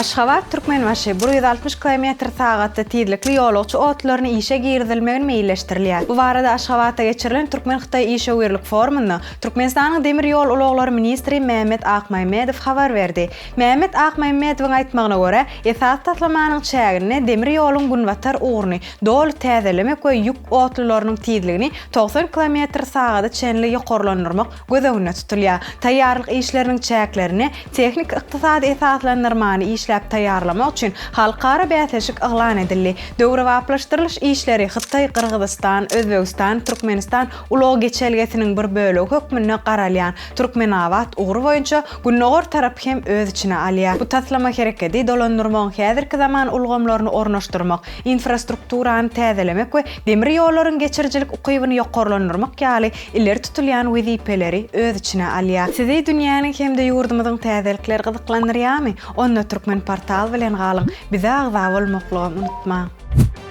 Aşgabat, Türkmenbaşy, 160 kilometr sagatda tizlikli ýolagçy otlaryny işe girizilmegini meýilleşdirilýär. Bu barada Aşgabatda geçirilen türkmen-hytaý işewürlik forumynda Türkmenistanyň demir ýol ulaglary ministri Mämmet Akmämmedow habar berdi. Mämmet Akmämmedowyň aýtmagyna görä, esasy taslamanyň çäginde demir ýoluň günbatar ugruny doly täzelemek we ýük otlularynyň tizligini 90 kilometr sagada çenli ýokarlandyrmak göz öňünde tutulýar. Taýýarlyk işleriniň çäklerinde tehniki-ykdysady esaslandyrmany işläp taýýarlamak üçin halkara bäsleşik yglan edildi. Döwrebaplaşdyrylyş işleri Hytaý, Gyrgyzystan, Özbegistan, Türkmenistan ulag geçelgesiniň bir bölegi hökmünde garalýan Türkmenabat ugry boýunça gündogar tarapy hem öz içine alýar. Bu taslama herekedi dolandyrmagyň häzirki zaman ulgamlaryny ornaşdyrmak, infrastrukturany täzelemek we demir ýollaryň geçirijilik ukybyny ýokarlandyrmak ýaly ileri tutulýan wezipeleri öz içine alýar. Sizi dünýäniň hem-de ýurdumyzyň täzelikleri gyzyklandyrýarmy? Onda Türkmenportal bilen galyň, bize agza bolmaklygam unutmaň!